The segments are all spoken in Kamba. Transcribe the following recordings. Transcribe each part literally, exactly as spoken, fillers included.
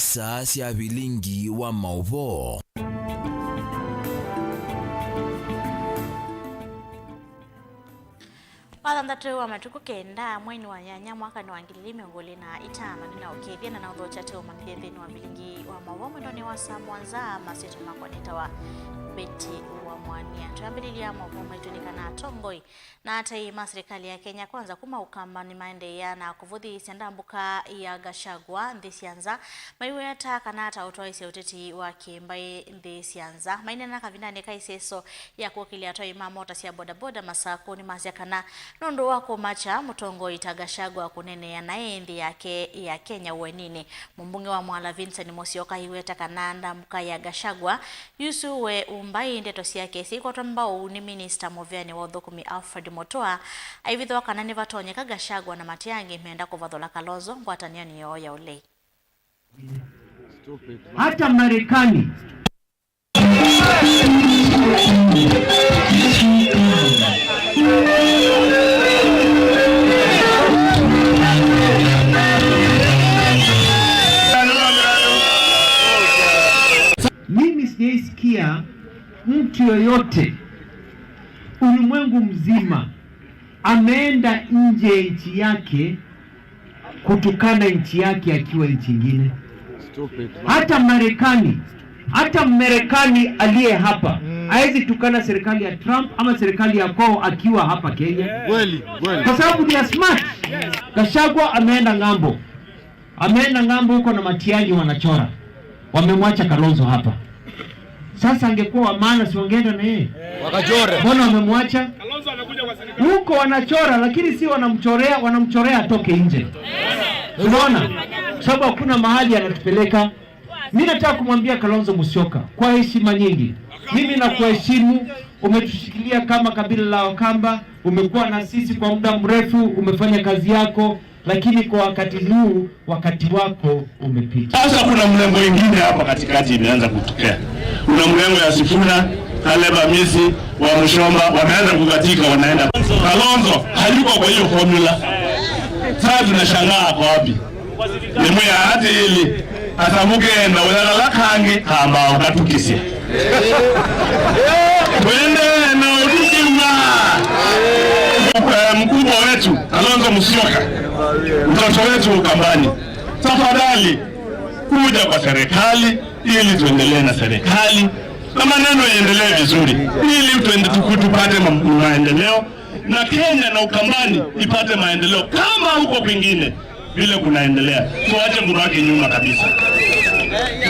Saa sya vilingi wa maũvoo. Wathanthatũ wa matukũ kenda, mweinĩ wa nyanya, mwakanĩ wa ngili ili mĩongo ĩlĩ na itano, nĩnaũkĩthya na naũthokya tũũmanyĩthye nthĩnĩ wa vilingi wa maũvoo mwendonĩ wa saa mũonza. Masyĩtwa makwa nĩtawa Betty wa Mwania. Twambĩlĩlya maũvoo maitũ nĩ kana atongoi na atai ma silikalĩ ya Kenya Kwanza kuma Ũkamba nĩmaendeea na kũvũthĩĩsya ndambũka ya Gachagua nthĩ sya nza, maiweta kana ataũtwaĩsya ũteti wa kĩmbaĩ nthĩ sya nza. Maineena kavindanĩ ka ĩseso ya kũkĩlya atwai ma mota sya bodaboda Masakũ, nĩmasya kana nũndũ wa kũmakya mũtongoi ta Gachagua kũneenea naĩ nthĩ yake ya Kenya ũeninĩ. Mũmbunge wa Mwala Vincent Musyoka aiweta kana ndambũka ya Gachagua yusũwe ũmbai, ndeto syake syaikwatwa mbau nĩ minista mũveani wa ũthũkũmi Alfred Mutua. Aivithwa kana nĩvatonyeka Gachagua na Matiang'i menda kũvathũla Kalonzo ngwatanĩonĩ yoo ya ũlei. Hata Marekani. Mimi sijaisikia mtu yoyote ulimwengu mzima ameenda nje ya nchi yake kutukana nchi yake akiwa nchi ingine. Hata Marekani, hata Mmarekani aliye hapa hawezi tukana serikali ya Trump ama serikali ya kwao akiwa hapa Kenya. Kweli, kweli. Kwa sababu they are smart. Gachagua ameenda ng'ambo. Ameenda ng'ambo huko na Matiang'i wanachora. Wamemwacha Kalonzo hapa. Sasa angekuwa wa maana, si wangeenda na yeye? Wakachore. Mbona wamemwacha? Huko wanachora, lakini si wanamchorea, wanamchorea atoke nje. Unaona? Sababu hakuna mahali anatupeleka. Mimi nataka kumwambia Kalonzo Musyoka, kwa heshima nyingi, mimi nakuheshimu, umetushikilia kama kabila la Wakamba, umekuwa na sisi kwa muda mrefu, umefanya kazi yako, lakini kwa wakati huu, wakati wako umepita. Sasa kuna mrengo ingine hapa katikati imeanza kutokea. Kuna mrengo ya Sifuna, Caleb Amisi, wa Mushomba, wameanza kukatika, wanaenda. Kalonzo hayuko kwa hiyo formula. Sasa tunashangaa ako wapi? Nĩ mwĩa atĩĩlĩ, kasamũ keenda ũyalala kangĩ, kambaa ũkatukĩsya. Twendee na ũtukĩma. Eh, mkubwa wetu, Kalonzo Musyoka, mtoto wetu Ukambani, tafadhali kuja kwa serikali ili tuendelee na serikali na maneno yaendelee vizuri, ili tuende tuku-, tupate ma-, maendeleo na Kenya na Ukambani ipate maendeleo kama huko kwingine vile kunaendelea. Tuache kubaki nyuma kabisa.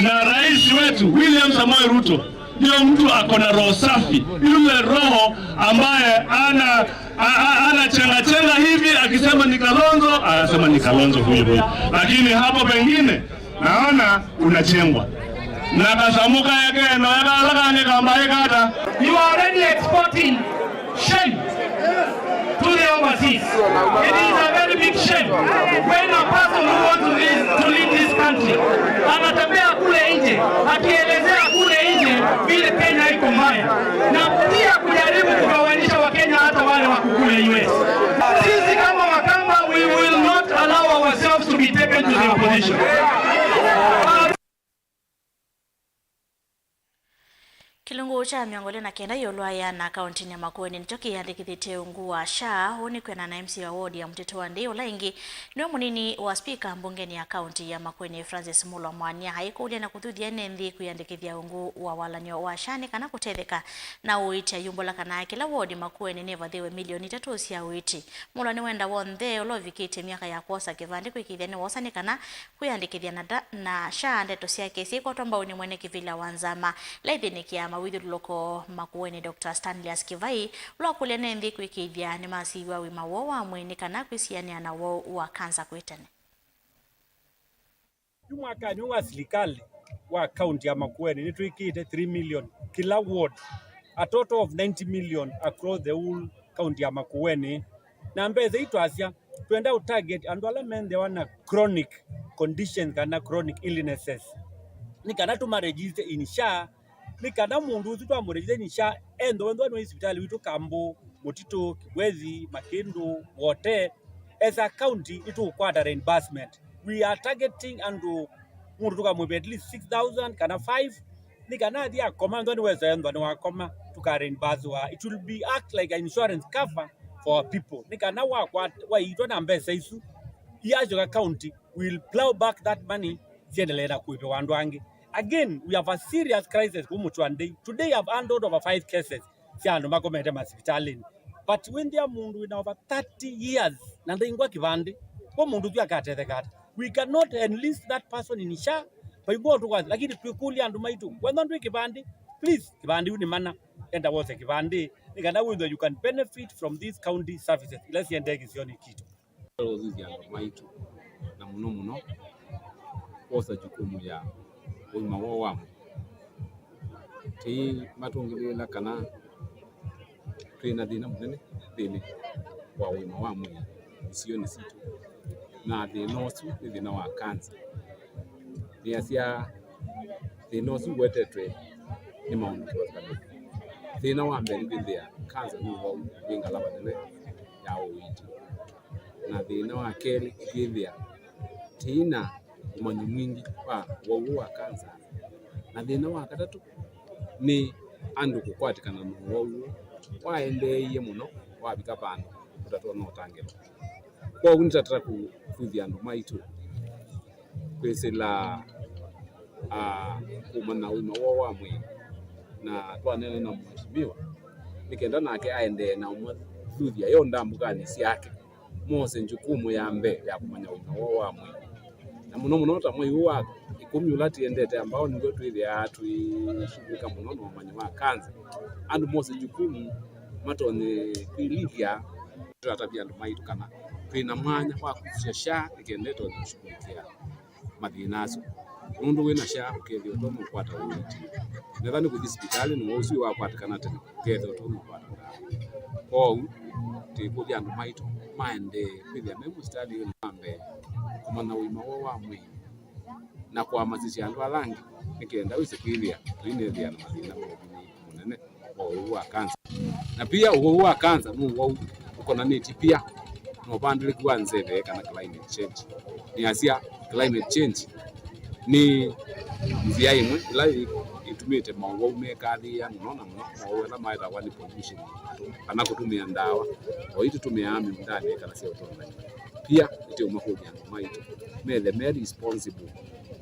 Na rais wetu William Samoei Ruto ndio mtu ako na roho safi, yule roho ambaye ana, a-, a-, ana chenga chenga hivi, akisema ni Kalonzo, anasema ni Kalonzo huyo huyo. Lakini hapo pengine naona unachengwa. Na kasamũ kaeke, na weka ala kangĩ kambaĩ kata. You are already exporting shame to the overseas. It is a very big shame when a person who wants to lead, to lead this country anatembea kule nje akielezea kule nje vile Kenya iko mbaya, na pia kujaribu kugawanyisha Wakenya, hata wale wako kule U S. Sisi kama Wakamba, we will not allow ourselves to be taken to the opposition. Kĩlungu kya mĩongo ĩlĩ na kenda ĩũlũ wa ĩana kaũntĩnĩ ya Makueni nĩkyo kĩyĩandĩkĩthĩtye ungu wa SHA. Ũu nĩ kwĩanana na M C A wa wodi ya Mũtitũ wa Ndĩi, ũla ĩngĩ nĩwe mũnini wa spika mbungenĩ ya kaũntĩ ya Makueni, Francis Mulwa Mwania, aikũlya na kũthuthya ene nthĩ kwĩyandĩkĩthya ungu wa walany'o wa SHA nĩ kana kũtetheka na ũiiti ayumbũla kana kĩla wodi Makueni nĩvathĩwe milioni itatũ sya ũiiti. Mulwa nĩwenda w'onthe ũla ũvikĩtye myaka ya kwosa kĩvandĩ kwĩkĩĩthya nĩwosa nĩ kana kwĩyandĩkĩthya na nda-, na SHA. Ndeto syake syaikwatwa mbau nĩ mwene kĩvĩla wa nzama ĩla ĩthĩnĩkĩaa mawĩthyũlũlũko Makueni, Doctor Stanleas Kĩvai, ũla wakũlya ene nthĩ kwĩkĩĩthya nĩmasiĩĩw'a ũima woo wa mwĩĩ nĩ kana kwĩsianĩa na ũwau wa kanza kwĩ tene. Yu mwakanĩ ũũ wa silikalĩ wa kaunti ya Makueni nĩtwĩkĩĩte three million kĩla ward, a total of ninety million across the whole county ya Makueni. Na mbesa ii twasya, twenda ũ target andũ ala mendewa na chronic conditions kana chronic illnesses, nĩ kana tũma register in SHA, nĩ kana mũndũ ũsu twamũ register in SHA, ethĩwa nĩ sivitalĩ witũ Kambũ, Mũtitũ, Kibwezi, Makĩndũ, Wote, as a county nĩtũkwata reimbursement. We are targeting andũ Mũndũ tũkamwĩva at least six thousand kana five, nĩ kana athi akoma, nthwa nĩwesa ethwa nĩwakoma, tũka reimburse wa. It will be act like an insurance cover for our people. Nĩ kana wakwat-, waitwa na mbesa isu, iasyoka county, will plow back that money, siendelee na kũĩvĩwa andũ angĩ. Again, we have a serious crisis kũu Mũtwandei. Today I've handled over five cases sya andũ makomete masivitalĩnĩ. But wĩnthĩa mũndũ wĩna over thirty years na ndaingwa kĩvandĩ, kwa mũndũ ũsu akatetheka ata? We cannot enlist that person in SHA. Vaingwa ũndũ kwa, lakini twĩkũlya andũ maitũ, wethwa ndwĩ kĩvandĩ, please, kĩvandĩ u nĩ mana, enda wose kĩvandĩ, nĩ kana wĩthwe you can benefit from these county services ila siendee kĩsionĩ kitũ. Ũthuthya andũ maitũ, na mũno mũno kwosa jukumu ya ũima woo wa mwĩĩ. Tũimatũngĩlĩĩla kana twĩ na thĩna mũnene nthĩnĩ wa ũima wa mwĩĩ isionĩ sitũ, na thĩna ũsu nĩ thĩna wa kanza. Nĩasya thĩna ũsu ũwetetwe nĩ maũndũ kĩvathũkany'o. Thĩna wa mbee nĩ kwĩthĩa kanza nĩ ũwau wĩ ngalama nene ya ũiiti. Na thĩna wa kelĩ nĩ kwĩthĩa tĩi na ũmanyi mwingĩ wa ũwau ũũ wa kanza. Na thĩna wa katatũ nĩ andũ kũkwatĩkana na ũwau ũũ waendeeie mũno wavika vandũ ũtatonya ũtangĩlwa. Kwoou nĩtatata kũthuthya andũ maitũ kwĩsĩla, ah, kũmanya ũima woo wa mwĩĩ, na twaneena na mheshimiwa nĩ kenda nake aendee na ũmathuthya yo ndambũkanĩ syake, mose njukumu ya mbee ya kũmanya ũima woo wa mwĩĩ. Na mũno mũno ta mwei ũũ wa ĩkũmi ũla tĩendete ambao nĩw'o twĩthĩaa tũishughulika mũno na ũmanyi wa kanza, andũ mose jukumu matonye kwĩlilya. Tũtatavya andũ maitũ kana twĩ na mwanya wa kũsisya SHA nĩ kenda ĩtonye kũshughulikia mathĩna asu. Nũndũ wĩ na SHA ũkethĩa ũtonya ũkwata ũiiti. Netha nĩ kũthi sivitalĩ, nĩwe ũsu wakwatĩkana tene, ũkethĩa ũtonya ũkwata ndawa. Kwoou, twĩkũlya andũ maitũ maendee kwĩthĩa me mũsitalĩnĩ wa mbee kũmanya ũima woo wa mwĩĩ na kũamasisya andũ ala angĩ nĩ kenda wĩse kwĩthĩa tũinethĩa na mathĩna ma ũthĩni mũnene wa ũwau wa kanza. Na pia ũwau wa kanza nĩ ũwau ũkonanĩtye pia na ũvandĩlĩku wa nzeve kana climate change. Nĩasya climate change nĩ nzĩa ĩmwe ĩla ĩ-, ĩtumĩte maũwau mekathĩĩa mũno na mũno, maũwau ala maetawa nĩ pollution, kana kũtũmĩa ndawa, o ii tũtũmĩaa mĩũndanĩ kana sya ũtongany'a. Pia nĩtũũmakũlya andũ maitũ methe me responsible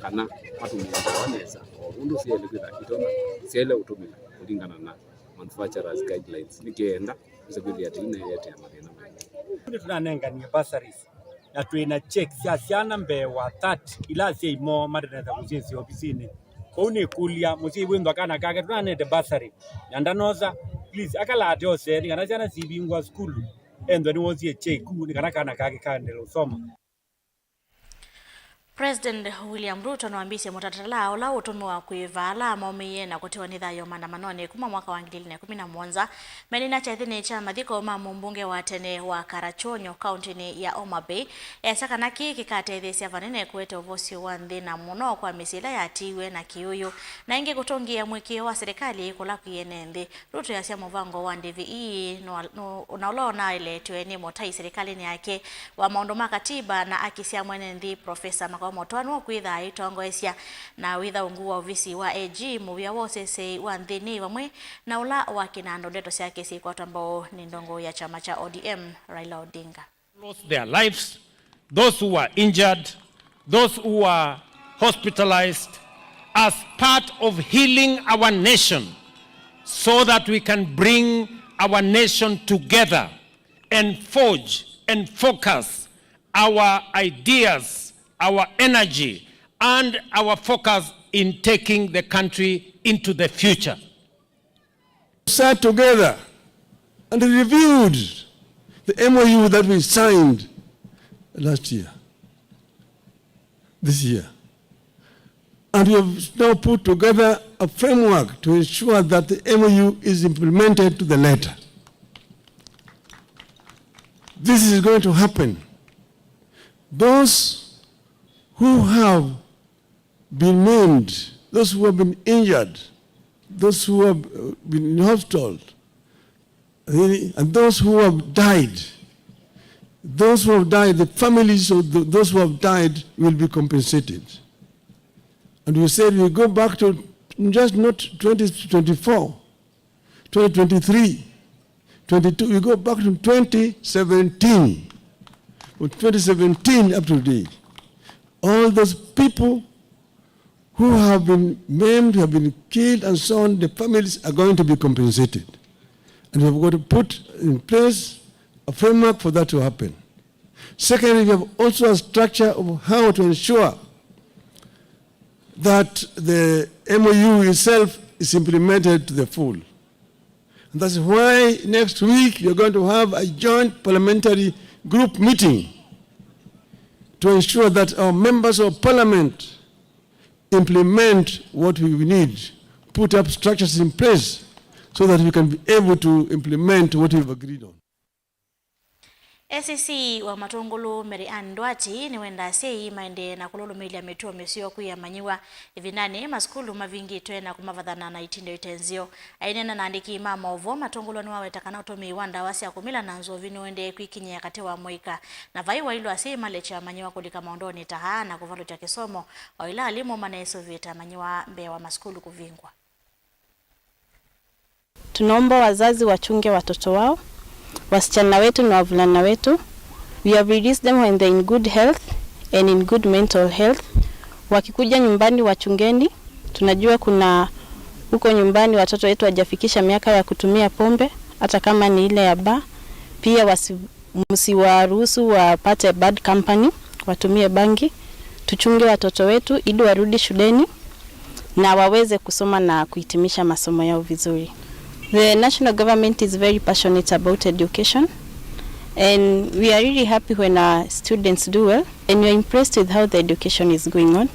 kana matũmĩe ndawa nesa, o ũndũ syaĩle kwĩthwa itonya syaĩle ũtũmĩka kũlingana na manufacturers guidelines, nĩ kenda wĩse kwĩthĩa tĩi na ĩetea mathĩna maingĩ. Nĩ tũnanenganie bursaries na twĩ na check sya syana mbee wa thirty ila asyai moo matanetha kũsyĩsya ovisinĩ. Kwoou nĩkũlya mũsyai wĩnthwa kana kake tũnanete bursary na ndanosa, please, akalate oseeni kana syana sivingwa sukulu, enthwe nĩwosie check kuu nĩ kana kana kake kaendele ũsoma. President William Ruto nĩwambĩĩsye mũtalatala ũla ũtũmĩwa kũĩva ala maũmĩie na kũtiwa nĩ thayũ maandamanonĩ kuma mwaka wa ngili ilĩ na ĩkũmi na mũonza, menina kyathĩnĩ kya mathiko ma mũmbunge wa tene wa Karachuonyo, kaũntĩnĩ ya Homa Bay, esya kana kĩĩ kĩkatetheesya vanene kũete ũvosyo wa nthĩ na mũno kwa mĩsyĩ ĩla yatiiwe na kĩũyũ, na ĩngĩ kũtũngĩĩa mũĩkĩĩo wa silikalĩ kũla kwĩ ene nthĩ. Ruto easya mũvango wa ndĩvi ii nwa-, nũ-, na ũla ũnaeleetw'e nĩ Mũtai silikalĩnĩ yake wa maũndũ ma katiba na aki sya mwene nthĩ, Professor Makau Mũtwa nũkwĩtha aitongoesya na wĩtha ungu wa ovisi wa A G, mũvĩa wa ũseseĩ wa nthĩnĩ vamwe na ũla wa kĩnandũ ndeto syake syĩkwatwa mbau nĩ ndongoi ya kyama kya O D M, Raila Odinga. Lost their lives, those who were injured, those who were hospitalized, as part of healing our nation, so that we can bring our nation together and forge and focus our ideas, our energy, and our focus in taking the country into the future. Sat together and reviewed the M O U that we signed last year, this year. And we have now put together a framework to ensure that the M O U is implemented to the letter. This is going to happen. Those who have been maimed, those who have been injured, those who have, uh, been in hospital, really, and those who have died, those who have died, the families of tho-, those who have died will be compensated. And we said we go back to just not twenty twenty-four, twenty twenty-three, twenty-two, we go back to twenty seventeen. From twenty seventeen up to today, all those people who have been maimed, who have been killed and so on, the families are going to be compensated. And we have got to put in place a framework for that to happen. Secondly, we have also a structure of how to ensure that the M O U itself is implemented to the full. And that's why next week we are going to have a joint parliamentary group meeting to ensure that our members of parliament implement what we need, put up structures in place so that we can be able to implement what we've agreed on. S E C wa Matũngũlũ, Mary Ann Ndwati, nĩwendaa asyai maendee na kũlũlũmĩĩlya mĩtuo mĩseo kwĩ amanyĩw'a ĩvindanĩ masukulu mavingĩtwe na kũmavathana na itindo ite nzeo. Aineena na aandĩki ma maũvoo, Matũngũlũ nĩwaweta kana ũtũmĩi wa ndawa sya kũmila na nzovi nũendee kwĩkinyĩa katĩ wa mũika, na vai waĩlu asyai malekye amanyĩw'a kũlika maũndũnĩ ta aa na kũvalũkya kĩsomo, o ĩla alimũ maneesũvĩte amanyĩw'a mbee wa masukulu kũvingwa. Tunaomba wazazi wachunge watoto wao, wasichana wetu na wavulana wetu. We have released them when they're in good health and in good mental health. Wakikuja nyumbani, wachungeni. Tunajua kuna huko nyumbani watoto wetu hawajafikisha miaka ya kutumia pombe, hata kama ni ile ya bar. Pia wasi-, msiwaruhusu wapate bad company, watumie bangi. Tuchunge watoto wetu ili warudi shuleni na waweze kusoma na kuhitimisha masomo yao vizuri. The national government is very passionate about education, and we are really happy when our students do well, and we are impressed with how the education is going on.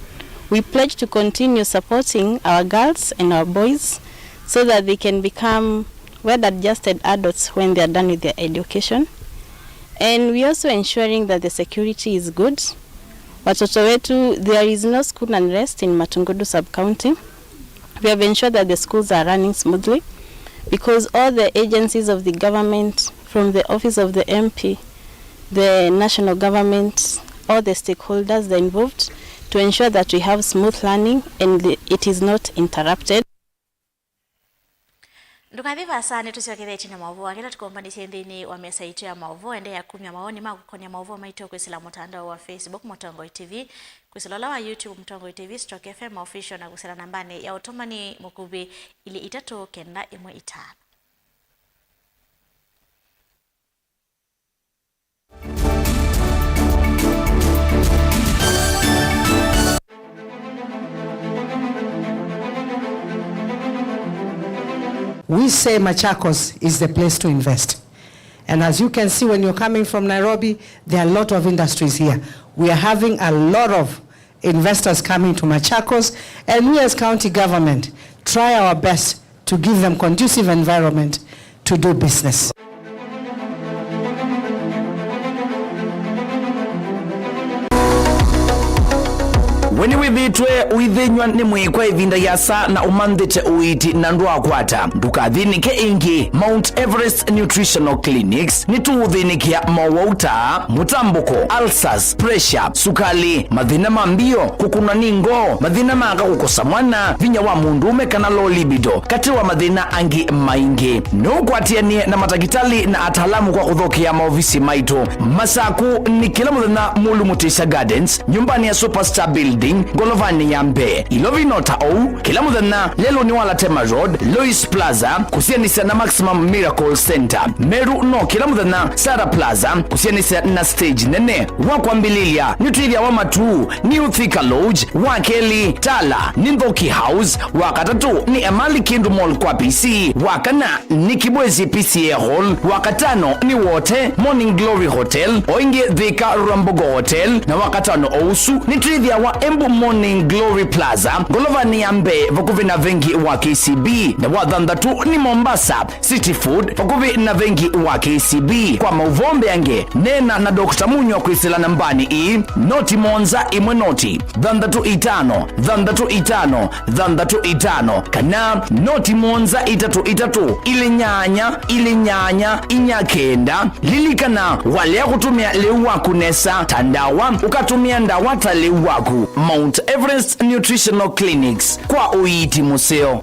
We pledge to continue supporting our girls and our boys so that they can become well-adjusted adults when they are done with their education. And we also ensuring that the security is good. Watoto wetu, there is no school unrest in Matungulu sub-county. We have ensured that the schools are running smoothly because all the agencies of the government, from the office of the M P, the national government, all the stakeholders, they're involved to ensure that we have smooth learning and the, it is not interrupted. Ndũkathi vaasa, nĩtũsyokethya ĩtina maũvoo angĩ ĩla tũkombanĩsye nthĩnĩ wa mesa yitũ ya maũvoo. Endeea kumya mawoni maku kũkonĩa maũvoo maitũ kwĩsĩla mũtandao wa Facebook Mũtongoi T V, kwĩsĩla ũla wa YouTube Mũtongoi T V stroke F M Official, na kwĩsĩla nambanĩ ya ũtũmani mũkuvĩ ilĩ itatũ kenda ĩmwe itano. We say Machakos is the place to invest. And as you can see, when you're coming from Nairobi, there are a lot of industries here. We are having a lot of investors coming to Machakos, and we as county government try our best to give them conducive environment to do business. We nĩwĩthĩĩtwe ũithĩnyw'a nĩ mwĩĩ kwa ĩvinda yĩasa na ũmanthĩte ũiiti na ndwaakwata? Ndũkathĩnĩke ĩngĩ. Mount Everest Nutritional Clinics nĩtũũthĩnĩkĩa mowau ta mũtambũko, ulcers, pressure, sukali, mathĩna ma mbio, kũkũnwa nĩ ngoo, mathĩna ma aka kũkosa mwana, vinya wa mũndũũme kana low libido, katĩ wa mathĩna angĩ maingĩ. No ũkwatĩanĩe na matakĩtalĩ na ataalamu kwa kũthokea maovisi maitũ. Masaku nĩ kĩla mũthenya Mulu Mutisya Gardens, nyũmbanĩ ya Superstar Building, ngolovanĩ ya mbee. Ilovi no ta ũu, kĩla mũthenya lelũnĩ wa Latema Road, Lois Plaza, kũsianĩsya na Maximum Miracle Center. Meru no kĩla mũthenya Sarah Plaza, kũsianĩsya na stage nene. Wa kwambĩlĩlya, nĩtwĩthĩawa Matuu, New Thika Lodge, wa kelĩ, Tala, nĩ Nthoki House, wa katatũ, nĩ Emali Kindu Mall kwa P C, wa kana, nĩ Kibwezi P C A Hall, wa katano, nĩ Wote, Morning Glory Hotel, o ĩngĩ Thika Rwambogo Hotel, na wa katano o ũsu, nĩtwĩthĩawa Embu Morning Glory Plaza, ngolovanĩ ya mbee, vakuvĩ na vengi wa K C B, na wa thanthatũ, nĩ Mombasa, City Food, vakuvĩ na vengi wa K C B. Kwa maũvoo mbeange, neena na Doctor Munywa kwĩsĩla nambanĩ ii, noti mũonza ĩmwe noti, thanthatũ itano, thanthatũ itano, thanthatũ itano, kana noti mũonza itatũ itatũ, ilĩ nyanya, ilĩ nyanya, inya kenda. Lilikana, walea kũtũmĩa lĩu waku nesa ta ndawa, ũkatũmĩa ndawa ta lĩu waku. Mount Everest Nutritional Clinics kwa ũiiti mũseo.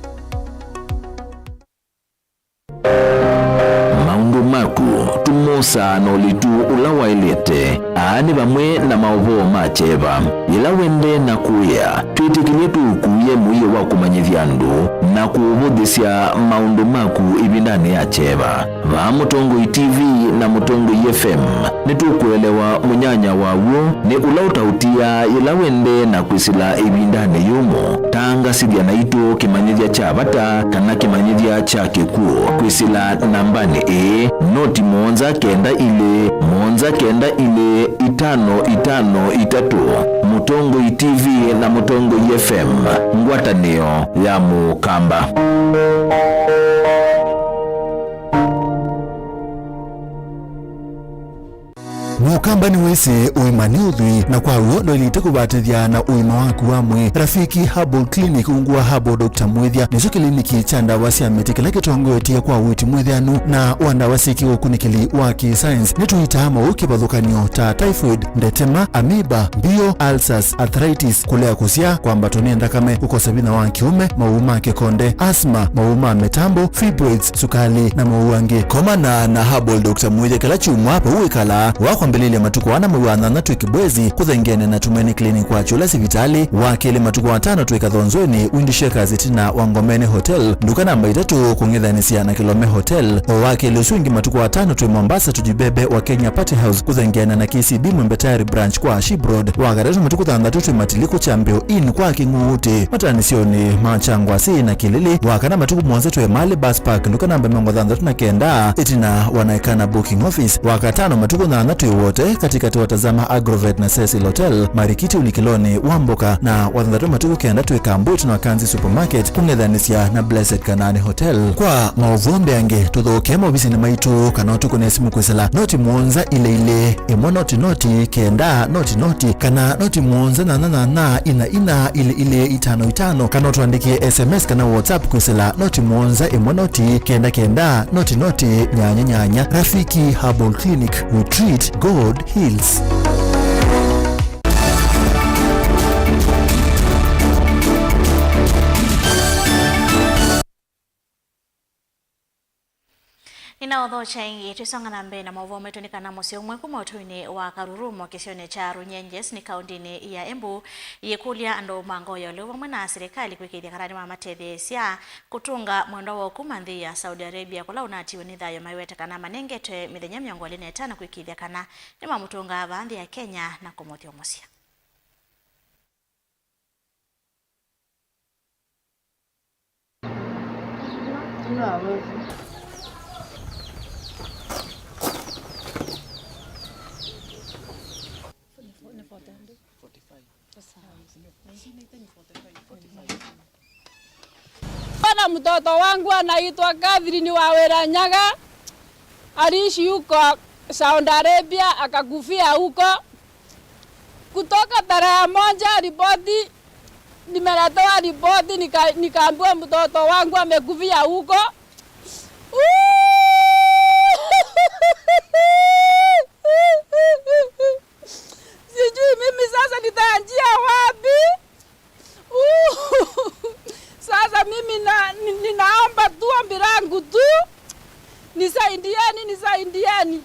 Maũndũ maku tũmosaa na ũlitu ũla waĩlĩte. Aa nĩ vamwe na maũvoo ma kyeva. Yĩla wendee na kũĩa, twĩtĩkĩlye tũũkuĩe mũio wa kũmanyĩthya andũ na kũũvũthĩsya maũndũ maku ĩvindanĩ ya kyeva. Vaa Mũtongoi T V na Mũtongoi F M, nĩtũkũelewa mũnyanya wa w'o nĩ ũla ũtaũtiaa yĩla wendee na kwĩsĩla ĩvindanĩ yũmũ. Tangasĩthya naitũ kĩmanyĩthya kya vata kana kĩmanyĩthya kya kĩkw'ũ kwĩsĩla nambanĩ ĩĩ, noti mũonza kenda ilĩ, mũonza kenda ilĩ, itano itano itatũ. Mũtongoi T V na Mũtongoi F M, ngwatanĩo ya Mũkamba. Mũkamba nĩwĩsĩ ũima nĩ ũthwii, na kwa w'o ndwaĩlĩte kũvatĩthya na ũima waku wa mwĩĩ. Rafiki Herbal Clinic, ungu wa Herbal Doctor Mwĩthya, nĩkyo kĩliniki kya ndawa sya mĩtĩ kĩla kĩtongoetye kwa ũiiti mwĩthĩanu na wa ndawa syĩ kĩũkunĩkĩli wa kĩ-science. Nĩtũitaa maũũ kĩvathũkany'o ta typhoid, ndetema, amoeba, mbio, ulcers, arthritis, kũlea kũsyaa, kwambatwa nĩ nthakame, kũkosa vinya wa kĩũme, maũũ ma kĩkonde, asthma, maũũ ma mĩtambo, fibroids, sukali, na maũũ angĩ. Komana na Herbal Doctor Mwĩthya kĩla kyumwa vau wĩkalaa, wa kwambĩlĩlya matukũ ana mwei wa nyanya twĩ Kibwezi, kũthengeene na Tumaini Clinic kwa Kyũla sivitalĩ, wa kelĩ matukũ atano twĩ Kathonzweni, Windy Shakers ĩtina wa Ngomeni Hotel, nduka namba itatũ kũng'ethanĩsya na Kilome Hotel, o wa kelĩ ũsu ũngĩ matukũ atano twĩ Mombasa, Tujibebe wa Kenya Party House, kũthengeana na K C B Mwembe Tayari Branch kwa Ship Road, wa katatũ matukũ thanthatũ twĩ Matiliku Kyambĩo Inn kwa Kĩng'uutĩ, mataanĩsyonĩ ma Kyangwasi na Kĩlĩlĩ, wa kana matukũ mũonza twĩ Emali Bus Park, nduka namba mĩongo thanthatũ na kenda, ĩtina wa Naikana Booking Office, wa katano matukũ nyanya twĩ Wote, katĩkatĩ wa Tazama Agrovet na Cecil Hotel, Marikiti ũlikĩlonĩ wa mboka, na wa thanthatũ matukũ kenda twĩ Kambu, ĩtina wa Kanzi Supermarket, kũng'ethanĩsya na Blessed Kanani Hotel. Kwa maũvoo mbeange, tũthokee maovisinĩ maitũ kana ũtũkũne simũ kwĩsĩla noti mũonza ilĩ ilĩ, ĩmwe noti noti, kenda noti noti, kana noti mũonza nyanya nyanya, ina ina, ilĩ ilĩ, itano itano, kana ũtũandĩkĩe S M S kana WhatsApp kwĩsĩla noti mũonza ĩmwe noti, kenda kenda, noti noti, nyanya nyanya. Rafiki Herbal Clinic, we treat, God heals. Nĩnaũthokya ĩngĩ, twĩsonga na mbee na maũvoo maitũ nĩ kana mũsyĩ ũmwe kuma ũtũinĩ wa Karurumo kĩsionĩ kya Runyenjes nĩ kaũndĩnĩ ya Embu yĩkũlya andũ ma ngoo ya ũleu vamwe na silikalĩ kwĩkĩĩthya kana nĩmamatetheesya kũtũnga mwendwa woo kuma nthĩ ya Saudi Arabia, kũla ũnatiwe nĩ thayũ, maiweta kana manengetwe mĩthenya mĩongo ĩlĩ na ĩtano kwĩkĩĩthya kana nĩmamũtũngaa vaa nthĩ ya Kenya na kũmũthyũmũsya. Bana, mtoto wangu anaitwa Catherine Wawira Nyaga, aliishi huko Saudi Arabia, akakufia huko. Kutoka tarehe moja ripoti, nimeletewa ripoti, nika-, nikaambiwa mtoto wangu amekufia huko. Sijui mimi sasa nitaanzia wapi. Sasa mimi na, ni-, ninaomba tu ombi langu tu. Nisaidieni, nisaidieni.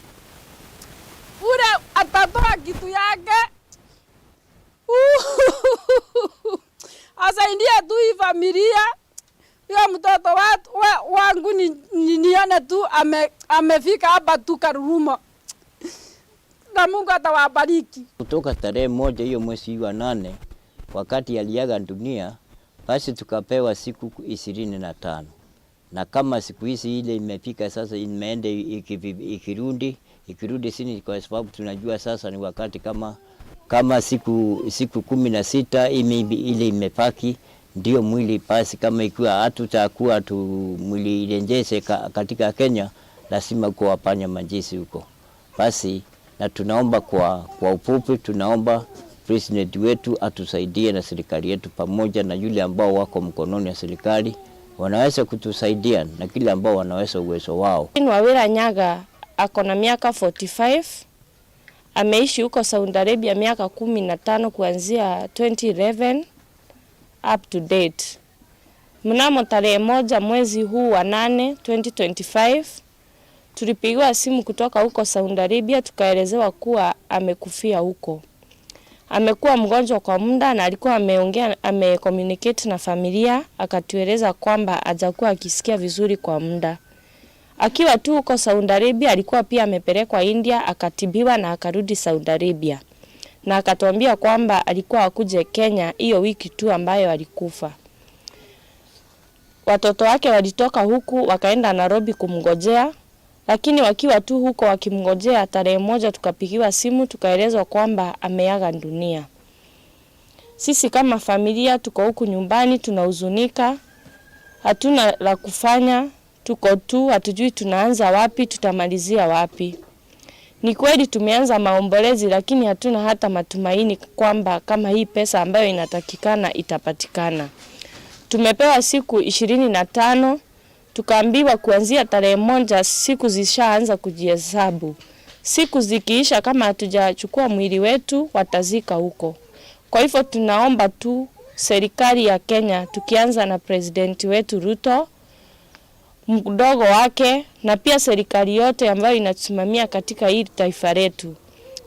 Ule atatoa kitu yake. Asaidie tu hii familia. Huyo mtoto wa, wa, wangu ni, ni, nione tu ame-, amefika hapa tu Karurumo. Na Mungu atawabariki. Kutoka tarehe moja hiyo mwezi wa nane, wakati aliaga dunia, basi tukapewa siku ishirini na tano. Na kama siku hizi ile imefika sasa, imeenda ikivi-, ikirudi, ikirudi chini, kwa sababu tunajua sasa ni wakati kama, kama siku, siku kumi na sita ime-, ile imebaki, ndio mwili basi, kama ikiwa hatutakuwa tu mwili irejeshe ka-, katika Kenya, lazima kuwafanya mazishi huko. Basi, na tunaomba kwa, kwa ufupi, tunaomba president wetu atusaidie na serikali yetu pamoja na yule ambao wako mkononi ya serikali, wanaweza kutusaidia na kile ambao wanaweza uwezo wao. Wawira Nyaga ako na miaka forty-five. ameishi huko Saudi Arabia miaka kumi na tano kuanzia twenty eleven up to date. Mnamo tarehe moja mwezi huu wa nane, twenty twenty-five, tulipigiwa simu kutoka huko Saudi Arabia, tukaelezewa kuwa amekufia huko. Amekuwa mgonjwa kwa muda na alikuwa ameongea, amecommunicate na familia, akatueleza kwamba hajakuwa akisikia vizuri kwa muda. Akiwa tu huko Saudi Arabia, alikuwa pia amepelekwa India, akatibiwa na akarudi Saudi Arabia. Na akatuambia kwamba alikuwa akuje Kenya hiyo wiki tu ambayo alikufa. Watoto wake walitoka huku, wakaenda Nairobi kumngojea, lakini wakiwa tu huko wakimngojea, tarehe moja tukapigiwa simu, tukaelezwa kwamba ameaga dunia. Sisi kama familia tuko huku nyumbani, tunahuzunika, hatuna la kufanya, tuko tu, hatujui tunaanza wapi, tutamalizia wapi. Ni kweli tumeanza maombolezi, lakini hatuna hata matumaini kwamba kama hii pesa ambayo inatakikana itapatikana. Tumepewa siku ishirini na tano, tukaambiwa kuanzia tarehe moja siku zishaanza kujihesabu. Siku zikiisha, kama hatujachukua mwili wetu, watazika huko. Kwa hivyo tunaomba tu serikali ya Kenya, tukianza na president wetu Ruto, mdogo wake, na pia serikali yote ambayo inasimamia katika hii taifa letu.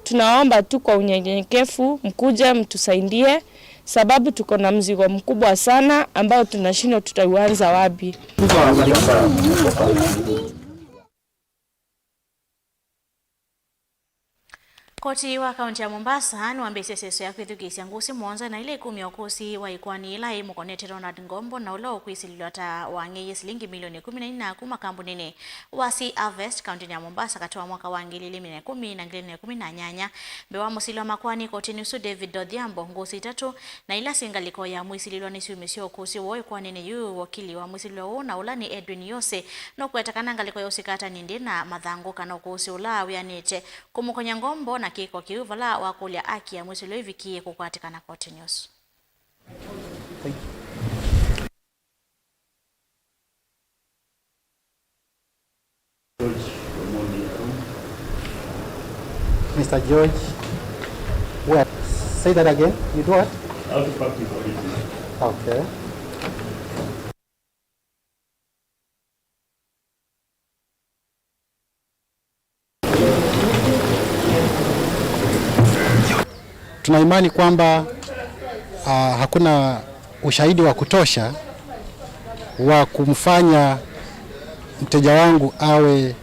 Tunaomba tu kwa unyenyekevu, mkuje mtusaidie, sababu tuko na mzigo mkubwa sana ambao tunashindwa tutauanza wapi. Koti wa kaunti ya Mombasa nĩwambĩĩsye ĩseso ya kwĩthukĩĩsya ngũsĩ mũonza na ila ikumya ũkũsĩ wa ĩkoani ĩla ĩmũkonetye Ronald Ngombo, na ũla ũkwĩsĩlĩlwa ta wang'eie silingi milioni ĩkũmi na inya kuma kambuninĩ wa Sea Harvest kauntinĩ ya Mombasa katĩ wa mwaka wa ngili ili na ĩkũmi na ngili ili na ĩkũmi na nyanya. Mbee wa mũsili wa makoani kotinĩ ũsu David Odhiambo, ngũsĩ itatũ na ila syĩ ngalĩko ya mwĩsĩlĩlwa nĩsyumisye ũkũsĩ woo ĩkoaninĩ yĩu. Wokili wa mwĩsĩlĩlwa ũũ, na ũla nĩ Edwin Yose, nũkweta kana ngalĩko ya ũsikatani ndĩ na mathangũ kana ũkũsĩ ũla wĩanĩte kũmũkony'a Ngombo na kĩko kĩu, vala wakũlya haki ya mwĩsĩlĩlwa ĩvikĩĩe kũkwatĩkana kotinĩ ũsu. Mister George, well, say that again. You do what? Artifacts of origin. Okay. Tuna imani kwamba, ah, hakuna ushahidi wa kutosha wa kumfanya mteja wangu awe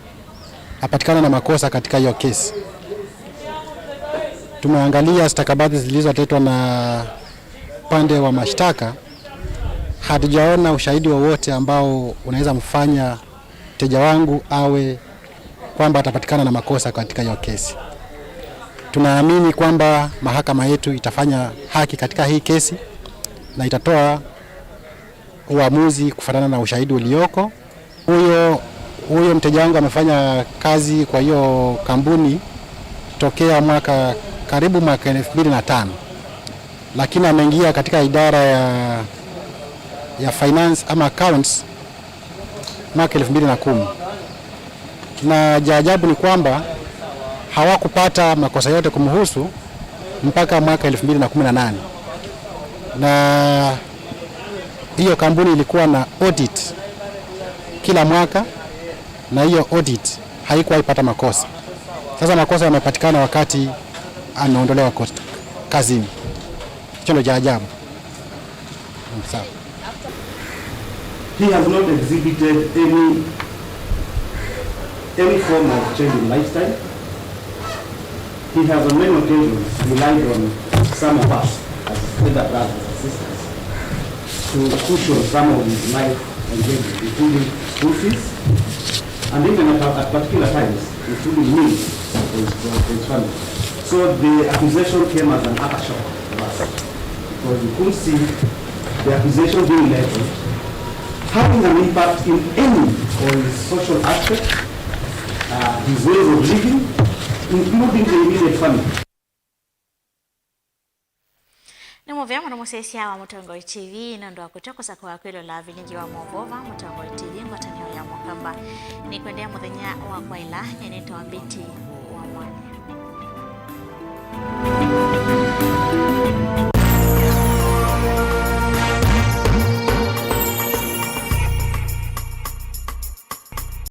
apatikane na makosa katika hiyo kesi. Tumeangalia stakabadhi zilizoletwa na upande wa mashtaka, hatujaona ushahidi wowote ambao unaweza mfanya mteja wangu awe kwamba atapatikana na makosa katika hiyo kesi. Tunaamini kwamba mahakama yetu itafanya haki katika hii kesi na itatoa uamuzi kufuatana na ushahidi ulioko. Huyo, huyo mteja wangu amefanya kazi kwa hiyo kampuni tokea mwaka, karibu mwaka elfu mbili na tano, lakini ameingia katika idara ya, ya finance ama accounts mwaka elfu mbili na kumi. Na cha ajabu ni kwamba hawakupata makosa yote kumhusu mpaka mwaka elfu mbili na kumi na nane. Na hiyo kampuni ilikuwa na audit kila mwaka, na hiyo audit haikuwa ipata makosa. Sasa makosa yamepatikana wakati ameondolewa ko-, kazini. Hicho ndio cha ajabu. Sawa. He has not exhibited any, any form of change in lifestyle. He has on many occasions relied on some of us as elder brothers and sisters to cushion some of his life engagements, including school fees, and even at, at particular times, including meals for his, for his family. So the accusation came as an upper shock to us, because we couldn't see the accusation being leveled having an impact in any of his social aspects, uh, his ways of living, including the immediate family. Nĩ mũvea mũno mũsyaĩĩsya wa Mũtongoi T V nũndũ wa kũtw'a kũsakũa kwĩlola vilingi wa maũvoo va Mũtongoi T V, ngwatanĩo ya Mũkamba. Nĩkwendea mũthenya wa kwaĩla, nyie nĩtawa Betty